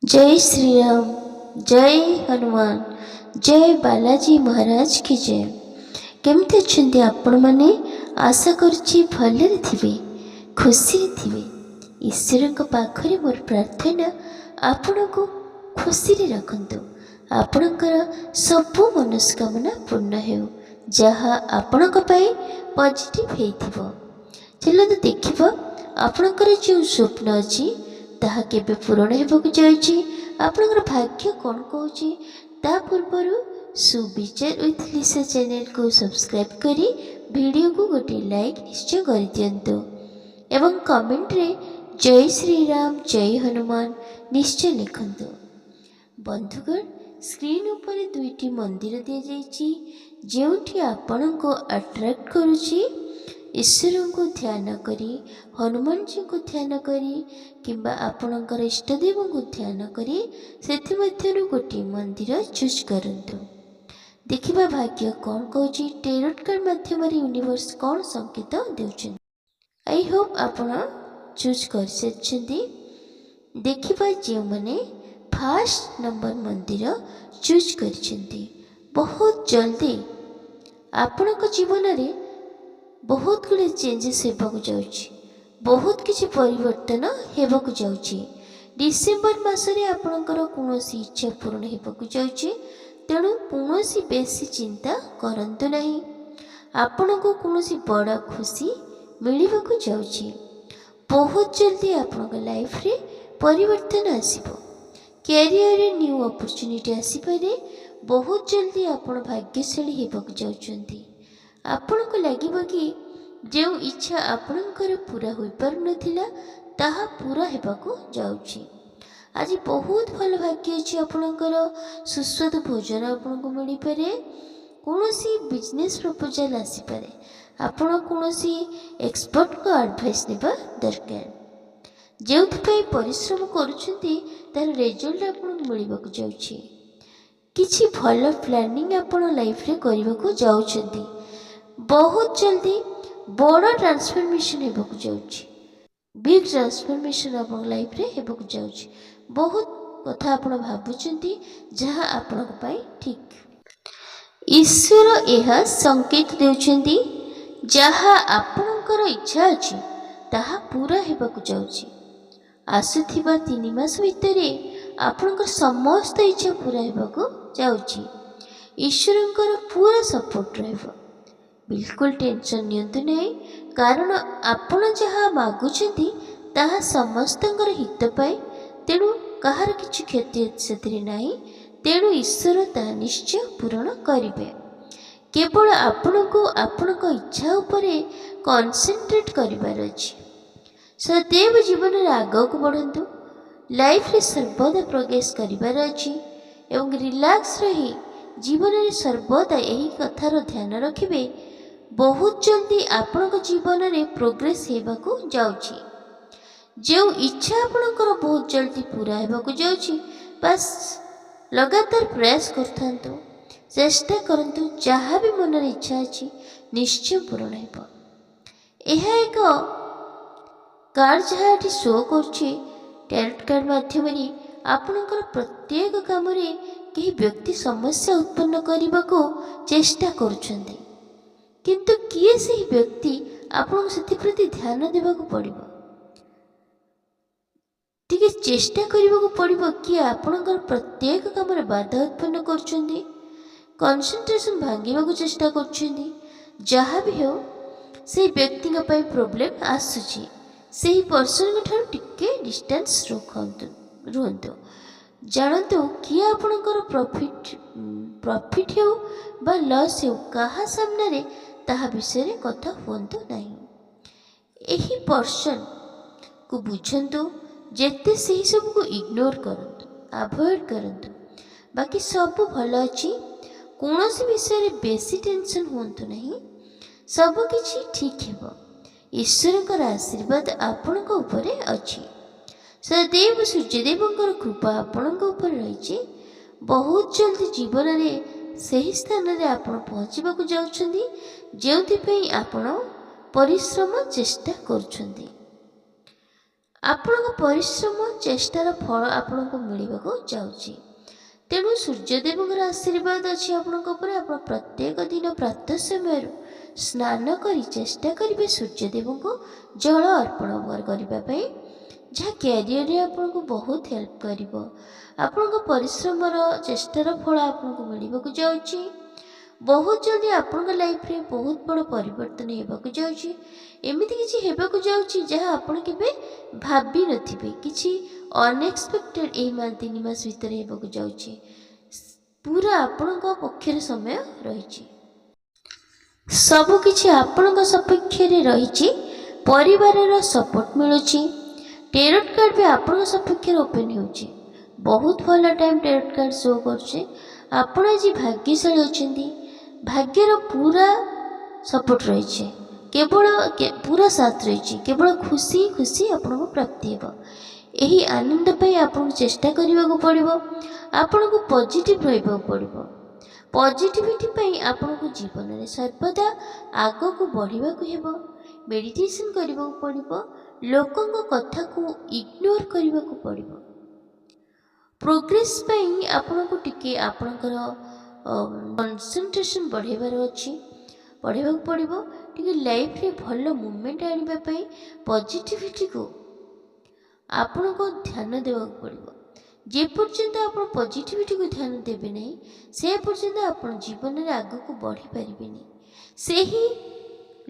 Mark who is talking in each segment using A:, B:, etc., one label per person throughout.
A: ଜୟ ଶ୍ରୀରାମ, ଜୟ ହନୁମାନ, ଜୟ ବାଲାଜୀ ମହାରାଜ କି ଜୟ। କେମିତି ଅଛନ୍ତି ଆପଣମାନେ? ଆଶା କରୁଛି ଭଲରେ ଥିବେ, ଖୁସିରେ ଥିବେ। ଈଶ୍ୱରଙ୍କ ପାଖରେ ମୋର ପ୍ରାର୍ଥନା, ଆପଣଙ୍କୁ ଖୁସିରେ ରଖନ୍ତୁ, ଆପଣଙ୍କର ସବୁ ମନସ୍କାମନା ପୂର୍ଣ୍ଣ ହେଉ, ଯାହା ଆପଣଙ୍କ ପାଇଁ ପଜିଟିଭ୍ ହେଇଥିବ। ଚାଲନ୍ତୁ ଦେଖିବା, ଆପଣଙ୍କର ଯେଉଁ ସ୍ୱପ୍ନ ଅଛି ତାହା କେବେ ପୂରଣ ହେବାକୁ ଯାଉଛି, ଆପଣଙ୍କର ଭାଗ୍ୟ କ'ଣ କହୁଛି। ତା ପୂର୍ବରୁ ସୁବିଚାର ୱିଥ୍ ଲିସା ଚ୍ୟାନେଲକୁ ସବସ୍କ୍ରାଇବ୍ କରି ଭିଡ଼ିଓକୁ ଗୋଟିଏ ଲାଇକ୍ ନିଶ୍ଚୟ କରିଦିଅନ୍ତୁ ଏବଂ କମେଣ୍ଟରେ ଜୟ ଶ୍ରୀରାମ, ଜୟ ହନୁମାନ ନିଶ୍ଚୟ ଲେଖନ୍ତୁ। ବନ୍ଧୁଗଣ, ସ୍କ୍ରିନ୍ ଉପରେ ଦୁଇଟି ମନ୍ଦିର ଦିଆଯାଇଛି। ଯେଉଁଠି ଆପଣଙ୍କୁ ଆଟ୍ରାକ୍ଟ କରୁଛି, ଈଶ୍ୱରଙ୍କୁ ଧ୍ୟାନ କରି, ହନୁମାନଜୀଙ୍କୁ ଧ୍ୟାନ କରି କିମ୍ବା ଆପଣଙ୍କର ଇଷ୍ଟଦେବଙ୍କୁ ଧ୍ୟାନ କରି ସେଥିମଧ୍ୟରୁ ଗୋଟିଏ ମନ୍ଦିର ଚୁଜ୍ କରନ୍ତୁ। ଦେଖିବା ଭାଗ୍ୟ କ'ଣ କହୁଛି, ଟେରୋଟ୍ କାର୍ଡ଼ ମାଧ୍ୟମରେ ୟୁନିଭର୍ସ କ'ଣ ସଂକେତ ଦେଉଛନ୍ତି। I Hope ଆପଣ ଚୁଜ୍ କରିସାରିଛନ୍ତି। ଦେଖିବା, ଯେଉଁମାନେ ଫାଷ୍ଟ ନମ୍ବର ମନ୍ଦିର ଚୁଜ୍ କରିଛନ୍ତି, ବହୁତ ଜଲ୍ଦି ଆପଣଙ୍କ ଜୀବନରେ ବହୁତ ଗୁଡ଼ିଏ ଚେଞ୍ଜେସ୍ ହେବାକୁ ଯାଉଛି, ବହୁତ କିଛି ପରିବର୍ତ୍ତନ ହେବାକୁ ଯାଉଛି। ଡିସେମ୍ବର ମାସରେ ଆପଣଙ୍କର କୌଣସି ଇଚ୍ଛା ପୂରଣ ହେବାକୁ ଯାଉଛି। ତେଣୁ କୌଣସି ବେଶୀ ଚିନ୍ତା କରନ୍ତୁ ନାହିଁ। ଆପଣଙ୍କୁ କୌଣସି ବଡ଼ ଖୁସି ମିଳିବାକୁ ଯାଉଛି। ବହୁତ ଜଲ୍ଦି ଆପଣଙ୍କ ଲାଇଫରେ ପରିବର୍ତ୍ତନ ଆସିବ। କ୍ୟାରିୟରରେ ନ୍ୟୁ ଅପରଚ୍ୟୁନିଟି ଆସିପାରେ। ବହୁତ ଜଲ୍ଦି ଆପଣ ଭାଗ୍ୟଶାଳୀ ହେବାକୁ ଯାଉଛନ୍ତି। ଆପଣଙ୍କୁ ଲାଗିବ କି ଯେଉଁ ଇଚ୍ଛା ଆପଣଙ୍କର ପୂରା ହୋଇପାରୁନଥିଲା, ତାହା ପୂରା ହେବାକୁ ଯାଉଛି। ଆଜି ବହୁତ ଭଲ ଭାଗ୍ୟ ଅଛି ଆପଣଙ୍କର। ସୁସ୍ୱାଦୁ ଭୋଜନ ଆପଣଙ୍କୁ ମିଳିପାରେ। କୌଣସି ବିଜନେସ୍ ପ୍ରପୋଜାଲ୍ ଆସିପାରେ। ଆପଣ କୌଣସି ଏକ୍ସପର୍ଟଙ୍କ ଆଡ଼ଭାଇସ୍ ନେବା ଦରକାର। ଯେଉଁଥିପାଇଁ ପରିଶ୍ରମ କରୁଛନ୍ତି, ତା'ର ରେଜଲ୍ଟ ଆପଣଙ୍କୁ ମିଳିବାକୁ ଯାଉଛି। କିଛି ଭଲ ପ୍ଲାନିଂ ଆପଣ ଲାଇଫରେ କରିବାକୁ ଯାଉଛନ୍ତି। ବହୁତ ଜଲ୍ଦି ବଡ଼ ଟ୍ରାନ୍ସଫର୍ମେସନ୍ ହେବାକୁ ଯାଉଛି। ବିଗ୍ ଟ୍ରାନ୍ସଫର୍ମେସନ୍ ଆପଣଙ୍କ ଲାଇଫରେ ହେବାକୁ ଯାଉଛି। ବହୁତ କଥା ଆପଣ ଭାବୁଛନ୍ତି, ଯାହା ଆପଣଙ୍କ ପାଇଁ ଠିକ୍। ଈଶ୍ୱର ଏହା ସଂକେତ ଦେଉଛନ୍ତି, ଯାହା ଆପଣଙ୍କର ଇଚ୍ଛା ଅଛି ତାହା ପୂରା ହେବାକୁ ଯାଉଛି। ଆସୁଥିବା 3 ମାସ ଭିତରେ ଆପଣଙ୍କର ସମସ୍ତ ଇଚ୍ଛା ପୂରା ହେବାକୁ ଯାଉଛି। ଈଶ୍ୱରଙ୍କର ପୁରା ସପୋର୍ଟ ରହିବ। ବିଲକୁଲ ଟେନସନ୍ ନିଅନ୍ତୁ ନାହିଁ, କାରଣ ଆପଣ ଯାହା ମାଗୁଛନ୍ତି ତାହା ସମସ୍ତଙ୍କର ହିତ ପାଇଁ। ତେଣୁ କାହାର କିଛି କ୍ଷତି ସେଥିରେ ନାହିଁ। ତେଣୁ ଈଶ୍ୱର ତାହା ନିଶ୍ଚୟ ପୂରଣ କରିବେ। କେବଳ ଆପଣଙ୍କୁ ଆପଣଙ୍କ ଇଚ୍ଛା ଉପରେ କନସେନ୍ଟ୍ରେଟ୍ କରିବାର ଅଛି। ସଦୈବ ଜୀବନରେ ଆଗକୁ ବଢ଼ନ୍ତୁ। ଲାଇଫରେ ସର୍ବଦା ପ୍ରୋଗ୍ରେସ୍ କରିବାର ଅଛି ଏବଂ ରିଲାକ୍ସ ରହି ଜୀବନରେ ସର୍ବଦା ଏହି କଥାର ଧ୍ୟାନ ରଖିବେ। ବହୁତ ଜଲ୍ଦି ଆପଣଙ୍କ ଜୀବନରେ ପ୍ରୋଗ୍ରେସ୍ ହେବାକୁ ଯାଉଛି। ଯେଉଁ ଇଚ୍ଛା ଆପଣଙ୍କର ବହୁତ ଜଲ୍ଦି ପୂରା ହେବାକୁ ଯାଉଛି, ବାସ୍ ଲଗାତାର ପ୍ରୟାସ କରୁଥାନ୍ତୁ, ଚେଷ୍ଟା କରନ୍ତୁ। ଯାହା ବି ମନରେ ଇଚ୍ଛା ଅଛି, ନିଶ୍ଚୟ ପୂରଣ ହେବ। ଏହା ଏକ କାର୍ଡ଼ ଯାହା ଏଠି ଶୋ କରୁଛି ଟ୍ୟାରୋଟ୍ କାର୍ଡ଼ ମାଧ୍ୟମରେ, ଆପଣଙ୍କର ପ୍ରତ୍ୟେକ କାମରେ କେହି ବ୍ୟକ୍ତି ସମସ୍ୟା ଉତ୍ପନ୍ନ କରିବାକୁ ଚେଷ୍ଟା କରୁଛନ୍ତି। କିନ୍ତୁ କିଏ ସେହି ବ୍ୟକ୍ତି, ଆପଣଙ୍କୁ ସେଥିପ୍ରତି ଧ୍ୟାନ ଦେବାକୁ ପଡ଼ିବ। ଟିକେ ଚେଷ୍ଟା କରିବାକୁ ପଡ଼ିବ, କିଏ ଆପଣଙ୍କର ପ୍ରତ୍ୟେକ କାମରେ ବାଧା ଉତ୍ପନ୍ନ କରୁଛନ୍ତି, କନସେନ୍ଟ୍ରେସନ୍ ଭାଙ୍ଗିବାକୁ ଚେଷ୍ଟା କରୁଛନ୍ତି। ଯାହା ବି ହେଉ, ସେହି ବ୍ୟକ୍ତିଙ୍କ ପାଇଁ ପ୍ରୋବ୍ଲେମ୍ ଆସୁଛି। ସେହି ପର୍ସନଙ୍କ ଠାରୁ ଟିକେ ଡିଷ୍ଟାନ୍ସ ରଖନ୍ତୁ, ରୁହନ୍ତୁ। ଜାଣନ୍ତୁ କିଏ ଆପଣଙ୍କର ପ୍ରଫିଟ୍ ହେଉ ବା ଲସ୍ ହେଉ, କାହା ସାମ୍ନାରେ ତାହା ବିଷୟରେ କଥା ହୁଅନ୍ତୁ ନାହିଁ। ଏହି ପର୍ସନକୁ ବୁଝନ୍ତୁ ଯେତେ, ସେହି ସବୁକୁ ଇଗ୍ନୋର କରନ୍ତୁ, ଆଭଏଡ଼ କରନ୍ତୁ। ବାକି ସବୁ ଭଲ ଅଛି। କୌଣସି ବିଷୟରେ ବେଶୀ ଟେନସନ୍ ହୁଅନ୍ତୁ ନାହିଁ। ସବୁକିଛି ଠିକ୍ ହେବ। ଈଶ୍ୱରଙ୍କର ଆଶୀର୍ବାଦ ଆପଣଙ୍କ ଉପରେ ଅଛି। ସदैବ ସୂର୍ଯ୍ୟଦେବଙ୍କର କୃପା ଆପଣଙ୍କ ଉପରେ ରହିଛି। ବହୁତ ଜଲ୍ଦି ଜୀବନରେ ସେହି ସ୍ଥାନରେ ଆପଣ ପହଞ୍ଚିବାକୁ ଯାଉଛନ୍ତି, ଯେଉଁଥିପାଇଁ ଆପଣ ପରିଶ୍ରମ ଚେଷ୍ଟା କରୁଛନ୍ତି। ଆପଣଙ୍କ ପରିଶ୍ରମ ଚେଷ୍ଟାର ଫଳ ଆପଣଙ୍କୁ ମିଳିବାକୁ ଯାଉଛି। ତେଣୁ ସୂର୍ଯ୍ୟଦେବଙ୍କର ଆଶୀର୍ବାଦ ଅଛି ଆପଣଙ୍କ ଉପରେ। ଆପଣ ପ୍ରତ୍ୟେକ ଦିନ ପ୍ରାତଃ ସମୟରୁ ସ୍ନାନ କରି ଚେଷ୍ଟା କରିବେ ସୂର୍ଯ୍ୟଦେବଙ୍କୁ ଜଳ ଅର୍ପଣ କରିବା ପାଇଁ, ଯାହା କ୍ୟାରିୟରରେ ଆପଣଙ୍କୁ ବହୁତ ହେଲ୍ପ କରିବ। ଆପଣଙ୍କ ପରିଶ୍ରମର ଚେଷ୍ଟାର ଫଳ ଆପଣଙ୍କୁ ମିଳିବାକୁ ଯାଉଛି। ବହୁତ ଜଲ୍ଦି ଆପଣଙ୍କ ଲାଇଫରେ ବହୁତ ବଡ଼ ପରିବର୍ତ୍ତନ ହେବାକୁ ଯାଉଛି। ଏମିତି କିଛି ହେବାକୁ ଯାଉଛି ଯାହା ଆପଣ କେବେ ଭାବିନଥିବେ। କିଛି ଅନଏକ୍ସପେକ୍ଟେଡ଼ ଏହି 3 ମାସ ଭିତରେ ହେବାକୁ ଯାଉଛି। ପୁରା ଆପଣଙ୍କ ପକ୍ଷରେ ସମୟ ରହିଛି। ସବୁକିଛି ଆପଣଙ୍କ ସପକ୍ଷରେ ରହିଛି। ପରିବାରର ସପୋର୍ଟ ମିଳୁଛି। ଟେରୋଟ୍ କାର୍ଡ଼ ବି ଆପଣଙ୍କ ସପକ୍ଷରେ ଓପେନ୍ ହେଉଛି। ବହୁତ ଭଲ ଟାଇମ୍ ଟେରୋଟ୍ କାର୍ଡ଼ ଶୋ କରୁଛି। ଆପଣ ଆଜି ଭାଗ୍ୟଶାଳୀ ଅଛନ୍ତି। ଭାଗ୍ୟର ପୁରା ସପୋର୍ଟ ରହିଛି, କେବଳ ପୁରା ସାଥ ରହିଛି। କେବଳ ଖୁସି ଖୁସି ଆପଣଙ୍କୁ ପ୍ରାପ୍ତି ହେବ। ଏହି ଆନନ୍ଦ ପାଇଁ ଆପଣଙ୍କୁ ଚେଷ୍ଟା କରିବାକୁ ପଡ଼ିବ। ଆପଣଙ୍କୁ ପଜିଟିଭ୍ ରହିବାକୁ ପଡ଼ିବ। ପଜିଟିଭିଟି ପାଇଁ ଆପଣଙ୍କୁ ଜୀବନରେ ସର୍ବଦା ଆଗକୁ ବଢ଼ିବାକୁ ହେବ। ମେଡ଼ିଟେସନ୍ କରିବାକୁ ପଡ଼ିବ। ଲୋକଙ୍କ କଥାକୁ ଇଗ୍ନୋର କରିବାକୁ ପଡ଼ିବ। ପ୍ରୋଗ୍ରେସ୍ ପାଇଁ ଆପଣଙ୍କୁ ଟିକେ ଆପଣଙ୍କର କନସେନ୍ଟ୍ରେସନ୍ ବଢ଼ାଇବାର ଅଛି, ବଢ଼ାଇବାକୁ ପଡ଼ିବ ଟିକେ। ଲାଇଫରେ ଭଲ ମୁଭମେଣ୍ଟ ଆଣିବା ପାଇଁ ପଜିଟିଭିଟିକୁ ଆପଣଙ୍କୁ ଧ୍ୟାନ ଦେବାକୁ ପଡ଼ିବ। ଯେପର୍ଯ୍ୟନ୍ତ ଆପଣ ପଜିଟିଭିଟିକୁ ଧ୍ୟାନ ଦେବେ ନାହିଁ, ସେ ପର୍ଯ୍ୟନ୍ତ ଆପଣ ଜୀବନରେ ଆଗକୁ ବଢ଼ିପାରିବେନି। ସେହି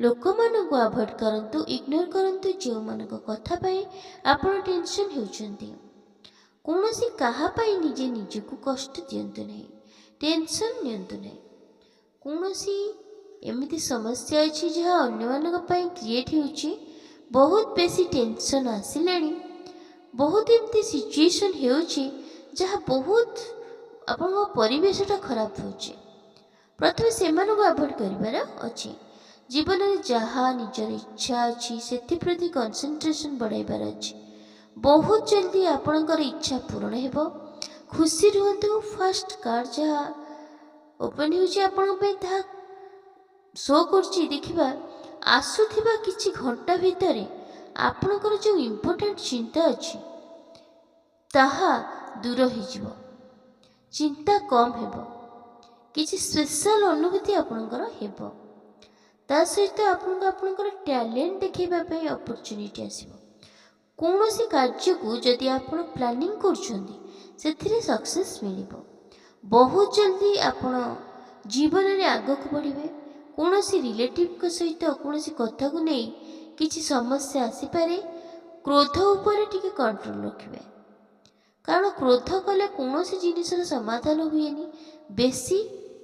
A: ଲୋକମାନଙ୍କୁ ଆଭଏଡ଼ କରନ୍ତୁ, ଇଗ୍ନୋର କରନ୍ତୁ, ଯେଉଁମାନଙ୍କ କଥା ପାଇଁ ଆପଣ ଟେନସନ୍ ହେଉଛନ୍ତି। କୌଣସି କାହା ପାଇଁ ନିଜେ ନିଜକୁ କଷ୍ଟ ଦିଅନ୍ତୁ ନାହିଁ, ଟେନସନ୍ ନିଅନ୍ତୁ ନାହିଁ। କୌଣସି ଏମିତି ସମସ୍ୟା ଅଛି ଯାହା ଅନ୍ୟମାନଙ୍କ ପାଇଁ କ୍ରିଏଟ୍ ହେଉଛି। ବହୁତ ବେଶୀ ଟେନସନ୍ ଆସିଲାଣି। ବହୁତ ଏମିତି ସିଚୁଏସନ୍ ହେଉଛି ଯାହା ବହୁତ ଆପଣଙ୍କ ପରିବେଶଟା ଖରାପ ହେଉଛି। ପ୍ରଥମେ ସେମାନଙ୍କୁ ଆଭଏଡ଼ କରିବାର ଅଛି। ଜୀବନରେ ଯାହା ନିଜର ଇଚ୍ଛା ଅଛି, ସେଥିପ୍ରତି କନସେନ୍ଟ୍ରେସନ୍ ବଢ଼ାଇବାର ଅଛି। ବହୁତ ଜଲ୍ଦି ଆପଣଙ୍କର ଇଚ୍ଛା ପୂରଣ ହେବ। ଖୁସି ରୁହନ୍ତୁ। ଫାର୍ଷ୍ଟ କାର୍ଡ଼ ଯାହା ଓପନ୍ ହେଉଛି ଆପଣଙ୍କ ପାଇଁ, ତାହା ଶୋ କରୁଛି। ଦେଖିବା, ଆସୁଥିବା କିଛି ଘଣ୍ଟା ଭିତରେ ଆପଣଙ୍କର ଯେଉଁ ଇମ୍ପୋର୍ଟାଣ୍ଟ ଚିନ୍ତା ଅଛି, ତାହା ଦୂର ହୋଇଯିବ। ଚିନ୍ତା କମ୍ ହେବ। କିଛି ସ୍ପେଶାଲ ଅନୁଭୂତି ଆପଣଙ୍କର ହେବ। ତା ସହିତ ଆପଣଙ୍କୁ ଆପଣଙ୍କର ଟ୍ୟାଲେଣ୍ଟ ଦେଖାଇବା ପାଇଁ ଅପରଚ୍ୟୁନିଟି ଆସିବ। କୌଣସି କାର୍ଯ୍ୟକୁ ଯଦି ଆପଣ ପ୍ଲାନିଂ କରୁଛନ୍ତି, ସେଥିରେ ସକ୍ସେସ୍ ମିଳିବ। ବହୁତ ଜଲ୍ଦି ଆପଣ ଜୀବନରେ ଆଗକୁ ବଢ଼ିବେ। କୌଣସି ରିଲେଟିଭଙ୍କ ସହିତ କୌଣସି କଥାକୁ ନେଇ କିଛି ସମସ୍ୟା ଆସିପାରେ। କ୍ରୋଧ ଉପରେ ଟିକେ କଣ୍ଟ୍ରୋଲ ରଖିବେ, କାରଣ କ୍ରୋଧ କଲେ କୌଣସି ଜିନିଷର ସମାଧାନ ହୁଏନି, ବେଶୀ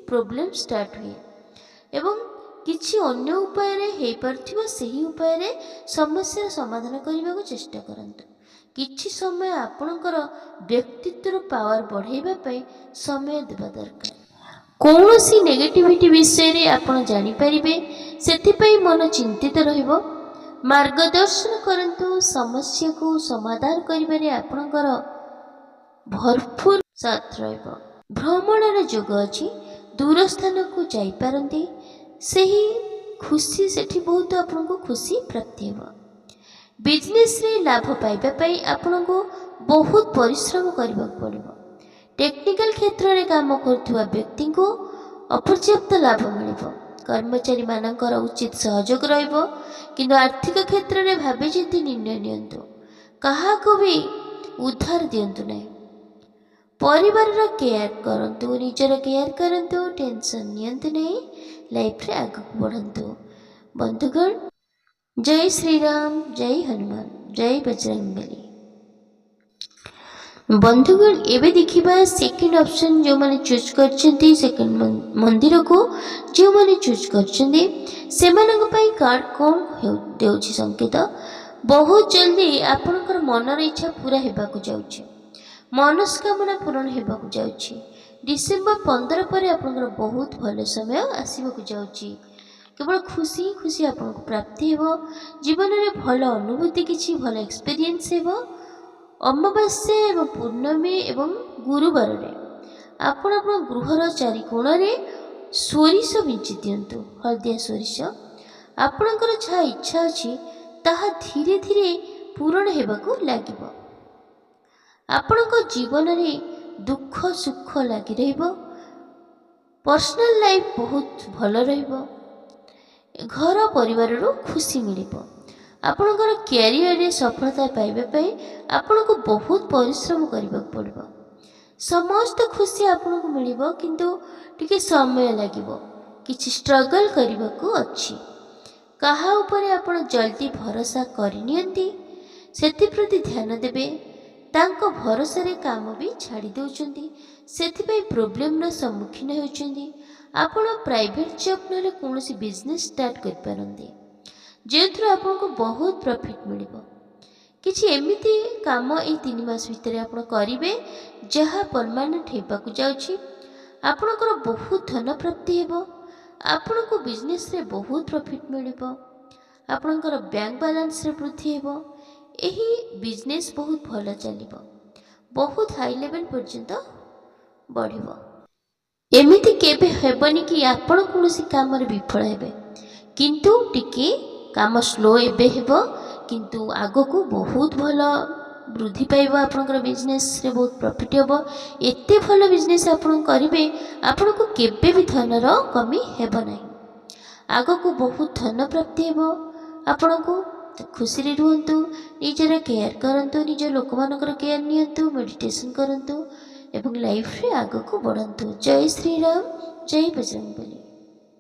A: ପ୍ରୋବ୍ଲେମ୍ ଷ୍ଟାର୍ଟ ହୁଏ। ଏବଂ କିଛି ଅନ୍ୟ ଉପାୟରେ ହେଇପାରୁଥିବ, ସେହି ଉପାୟରେ ସମସ୍ୟାର ସମାଧାନ କରିବାକୁ ଚେଷ୍ଟା କରନ୍ତୁ। କିଛି ସମୟ ଆପଣଙ୍କର ବ୍ୟକ୍ତିତ୍ୱର ପାୱାର ବଢ଼ାଇବା ପାଇଁ ସମୟ ଦେବା ଦରକାର। କୌଣସି ନେଗେଟିଭିଟି ବିଷୟରେ ଆପଣ ଜାଣିପାରିବେ, ସେଥିପାଇଁ ମନ ଚିନ୍ତିତ ରହିବ। ମାର୍ଗଦର୍ଶନ କରନ୍ତୁ। ସମସ୍ୟାକୁ ସମାଧାନ କରିବାରେ ଆପଣଙ୍କର ଭରପୁର ସାଥ ରହିବ। ଭ୍ରମଣର ଯୋଗ ଅଛି। ଦୂର ସ୍ଥାନକୁ ଯାଇପାରନ୍ତି। ସେହି ଖୁସି ସେଠି ବହୁତ ଆପଣଙ୍କୁ ଖୁସି ପ୍ରାପ୍ତି ହେବ। ବିଜନେସରେ ଲାଭ ପାଇବା ପାଇଁ ଆପଣଙ୍କୁ ବହୁତ ପରିଶ୍ରମ କରିବାକୁ ପଡ଼ିବ। ଟେକ୍ନିକାଲ କ୍ଷେତ୍ରରେ କାମ କରୁଥିବା ବ୍ୟକ୍ତିଙ୍କୁ ଅପର୍ଯ୍ୟାପ୍ତ ଲାଭ ମିଳିବ। କର୍ମଚାରୀମାନଙ୍କର ଉଚିତ ସହଯୋଗ ରହିବ, କିନ୍ତୁ ଆର୍ଥିକ କ୍ଷେତ୍ରରେ ଭାବିଚିନ୍ତି ନିର୍ଣ୍ଣୟ ନିଅନ୍ତୁ। କାହାକୁ ବି ଉଧାର ଦିଅନ୍ତୁ ନାହିଁ। ପରିବାରର କେୟାର କରନ୍ତୁ, ନିଜର କେୟାର କରନ୍ତୁ। ଟେନସନ୍ ନିଅନ୍ତୁ ନାହିଁ। ଲାଇଫରେ ଆଗକୁ ବଢ଼ନ୍ତୁ। ବନ୍ଧୁଗଣ, ଜୟ ଶ୍ରୀରାମ, ଜୟ ହନୁମାନ, ଜୟ ବଜରଙ୍ଗବଲି। ବନ୍ଧୁଗଣ, ଏବେ ଦେଖିବା ସେକେଣ୍ଡ ଅପସନ୍ ଯେଉଁମାନେ ଚୁଜ୍ କରିଛନ୍ତି, ସେକେଣ୍ଡ ମନ୍ଦିରକୁ ଯେଉଁମାନେ ଚୁଜ୍ କରିଛନ୍ତି, ସେମାନଙ୍କ ପାଇଁ କାର୍ଡ଼ କ'ଣ ଦେଉଛି ସଂକେତ। ବହୁତ ଜଲ୍ଦି ଆପଣଙ୍କର ମନର ଇଚ୍ଛା ପୁରା ହେବାକୁ ଯାଉଛି। ମନସ୍କାମନା ପୂରଣ ହେବାକୁ ଯାଉଛି। ଡିସେମ୍ବର 15 ପରେ ଆପଣଙ୍କର ବହୁତ ଭଲ ସମୟ ଆସିବାକୁ ଯାଉଛି। କେବଳ ଖୁସି ହିଁ ଖୁସି ଆପଣଙ୍କୁ ପ୍ରାପ୍ତି ହେବ। ଜୀବନରେ ଭଲ ଅନୁଭୂତି, କିଛି ଭଲ ଏକ୍ସପିରିଏନ୍ସ ହେବ। ଅମାବାସ୍ୟା ଏବଂ ପୂର୍ଣ୍ଣମୀ ଏବଂ ଗୁରୁବାରରେ ଆପଣ ଆପଣ ଗୃହର ଚାରି କୋଣରେ ସୋରିଷ ବିଞ୍ଚି ଦିଅନ୍ତୁ, ହଳଦିଆ ସୋରିଷ। ଆପଣଙ୍କର ଯାହା ଇଚ୍ଛା ଅଛି, ତାହା ଧୀରେ ଧୀରେ ପୂରଣ ହେବାକୁ ଲାଗିବ। ଆପଣଙ୍କ ଜୀବନରେ ଦୁଃଖ ସୁଖ ଲାଗି ରହିବ। ପର୍ସନାଲ ଲାଇଫ୍ ବହୁତ ଭଲ ରହିବ। ଘର ପରିବାରରୁ ଖୁସି ମିଳିବ। ଆପଣଙ୍କର କ୍ୟାରିୟରରେ ସଫଳତା ପାଇବା ପାଇଁ ଆପଣଙ୍କୁ ବହୁତ ପରିଶ୍ରମ କରିବାକୁ ପଡ଼ିବ। ସମସ୍ତ ଖୁସି ଆପଣଙ୍କୁ ମିଳିବ, କିନ୍ତୁ ଟିକେ ସମୟ ଲାଗିବ। କିଛି ଷ୍ଟ୍ରଗଲ୍ କରିବାକୁ ଅଛି। କାହା ଉପରେ ଆପଣ ଜଲ୍ଦି ଭରସା କରିନିଅନ୍ତି, ସେଥିପ୍ରତି ଧ୍ୟାନ ଦେବେ। ତାଙ୍କ ଭରସାରେ କାମ ବି ଛାଡ଼ି ଦେଉଛନ୍ତି, ସେଥିପାଇଁ ପ୍ରୋବ୍ଲେମର ସମ୍ମୁଖୀନ ହେଉଛନ୍ତି। ଆପଣ ପ୍ରାଇଭେଟ୍ ଜବ୍ ନହେଲେ କୌଣସି ବିଜନେସ୍ ଷ୍ଟାର୍ଟ କରିପାରନ୍ତି, ଯେଉଁଥିରୁ ଆପଣଙ୍କୁ ବହୁତ ପ୍ରଫିଟ୍ ମିଳିବ। କିଛି ଏମିତି କାମ ଏଇ 3 ମାସ ଭିତରେ ଆପଣ କରିବେ, ଯାହା ପରମାନେଣ୍ଟ ହେବାକୁ ଯାଉଛି। ଆପଣଙ୍କର ବହୁତ ଧନ ପ୍ରାପ୍ତି ହେବ। ଆପଣଙ୍କୁ ବିଜନେସ୍ରେ ବହୁତ ପ୍ରଫିଟ୍ ମିଳିବ। ଆପଣଙ୍କର ବ୍ୟାଙ୍କ ବାଲାନ୍ସରେ ବୃଦ୍ଧି ହେବ। ଏହି ବିଜନେସ୍ ବହୁତ ଭଲ ଚାଲିବ, ବହୁତ ହାଇ ଲେଭେଲ୍ ପର୍ଯ୍ୟନ୍ତ ବଢ଼ିବ। ଏମିତି କେବେ ହେବନି କି ଆପଣ କୌଣସି କାମରେ ବିଫଳ ହେବେ। କିନ୍ତୁ ଟିକେ କାମ ସ୍ଲୋ ଏବେ ହେବ, କିନ୍ତୁ ଆଗକୁ ବହୁତ ଭଲ ବୃଦ୍ଧି ପାଇବ। ଆପଣଙ୍କର ବିଜନେସ୍ରେ ବହୁତ ପ୍ରଫିଟ୍ ହେବ। ଏତେ ଭଲ ବିଜନେସ୍ ଆପଣ କରିବେ, ଆପଣଙ୍କୁ କେବେ ବି ଧନର କମି ହେବ ନାହିଁ। ଆଗକୁ ବହୁତ ଧନ ପ୍ରାପ୍ତି ହେବ ଆପଣଙ୍କୁ। ଖୁସିରେ ରୁହନ୍ତୁ, ନିଜର କେୟାର କରନ୍ତୁ, ନିଜ ଲୋକମାନଙ୍କର କେୟାର ନିଅନ୍ତୁ, ମେଡ଼ିଟେସନ୍ କରନ୍ତୁ ଏବଂ ଲାଇଫରେ ଆଗକୁ ବଢ଼ନ୍ତୁ। ଜୟ ଶ୍ରୀରାମ, ଜୟ ବଜରଙ୍ଗବଲି।